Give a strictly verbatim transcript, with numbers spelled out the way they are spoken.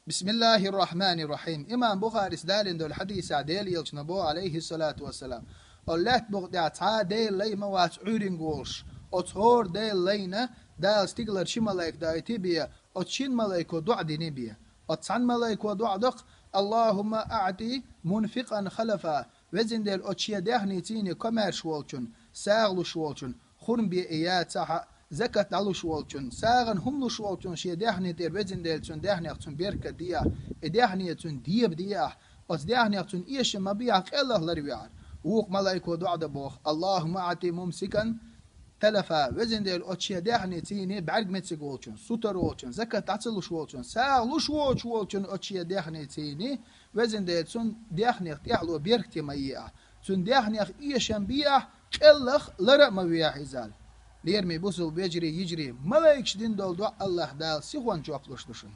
بسم الله الرحمن الرحيم. Имам Бухарис далийна долу хьадисехь Делан Элчано боху, алейхиссалату вассалам: «О лаьтта букъа тӀехь цхьа а Делан лай ма вац Ӏуьйринга волуш. Оцу хӀора Делан лайна Дала стигалара ши малайк дайтий бен, оцу шина малайко доӀа динний бен. Оцу цхьана малайко доӀа доккху: „Аллахумма аъти мунфикъан халафа“, Везан Дела, оцу шен даьхнийн цӀийне комаьрша волчун, сагӀа луш волчун, хурма бен я ца хаьа, закат дӀалуш волчун, сагӀина хӀума луш волчун шен даьхнийн тӀера, Везан Дела, цуьнан даьхнех цуьнан беркат дехьа, и даьхне цуьнан деба дехьа, оцу даьхнех цуьнан эшам ма бехьа, къеллах ларвехьа“. Вукху малайко доӀа до боху: „Аллахумма аъти мумсикан талафа“, Везан Дела, оцу шен даьхнийн цӀийне бӀаьрг мецига волчун, сутара волчун, закат дӀа ца луш волчун, сагӀа луш воцуш волчун оцу шен даьхнийн цӀийне, Везан Дела, цуьнан даьхнех тӀехьало беркате ма ехьа, цуьнан даьхнех эшам бехьа, къеллах лара а ма вехьа иза“. Лераме бусулба вежарий, йижарий, малайкаш дина долу доӀа Аллаха Дала сихонца жоп луш ду шуна.